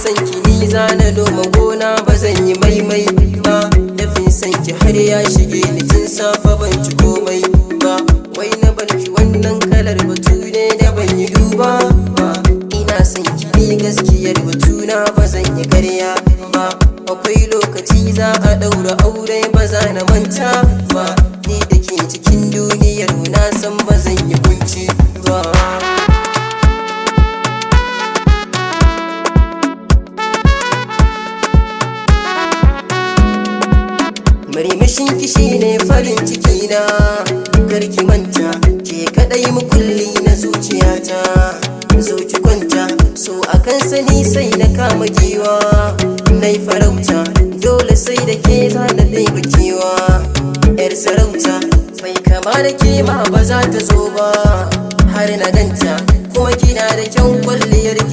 San ki ni za na noma gona, ba zan yi maimai ba. Dafin san ki har ya shige ni, tun safe ban ci komai ba. Wai na barki, wannan kalar batu ne da ban yi duba ba. Ina son ki ni, gaskiyar batuna, ba zan yi karya ba. Akwai lokaci za a daura aure, ba za na manta ba. Ni da ke cikin duniyar, na san ba zan yi kunci ba. Murmushin ki shine farin ciki na, karki manta, ke kadai mukulli na zuciyata. Zo ki kwanta, so akan sani sai na kama giwa. Nai farauta, dole sai da ke zana ɗebe kewa. Yar sarauta, mai kama da ke ma ba za ta zo ba. Har na ganta, kuma kina da kyan kwalliyar.